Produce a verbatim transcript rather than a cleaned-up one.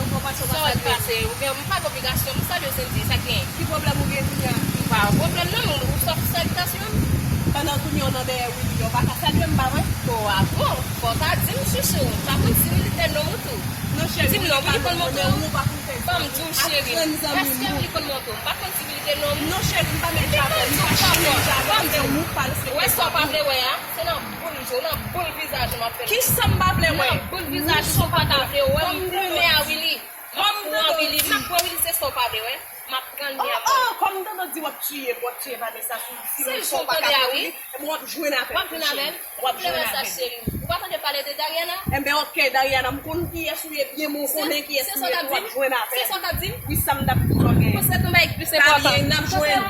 Sa w ap pase, ou gen, m pa gen obligasyon, m salye w, Cindy, sa k gen? Ki pwoblèm ou gen kounye a? M pa gen pwoblèm non, men ou sòt salye m. Pandan kounye a w nan dèyè Willy, ou pa ka salye m, pa vre? O, a bon, fò w ta di m, chouchou, m pa konn si Willy te nonm ou tou. Non, cheri, di m non, Willy konn montre w? Ban m di w, cheri, èske Willy konn montre w? M pa konn si Willy te nonm ou. Non, cheri, m pa met javè, m pa janm met javè, se ou k pa respekte. Ou wè sa w pa vle wè a? Se nan boul je w, nan boul vizaj ou m ap fè l. Kisa m pa vle wè? Nan boul vizaj ou, si w pa ta vle wè m, m plumen a Willy. M ap pran Willy, m ap pran Willy, se sa w pa vle wè. M ap pran l men avè w. Oh, kòm m tande w di w ap tiye, w ap tiye Vanessa sou, si w pa ka pran Willy, w ap jwenn avè l. W ap jwenn avè l? W ap jwenn avè l. Ou pa tande pale de Dariana? Enben, ok, Dariana, m konn kiyès ou ye byen, men w konnen kiyès ou ye tou, w ap jwenn avè l. Se sa w t ap di m? Wi, sa m t ap di w, ok. Ou panse se yon bagay ki plis enpòtan? N ap jwenn.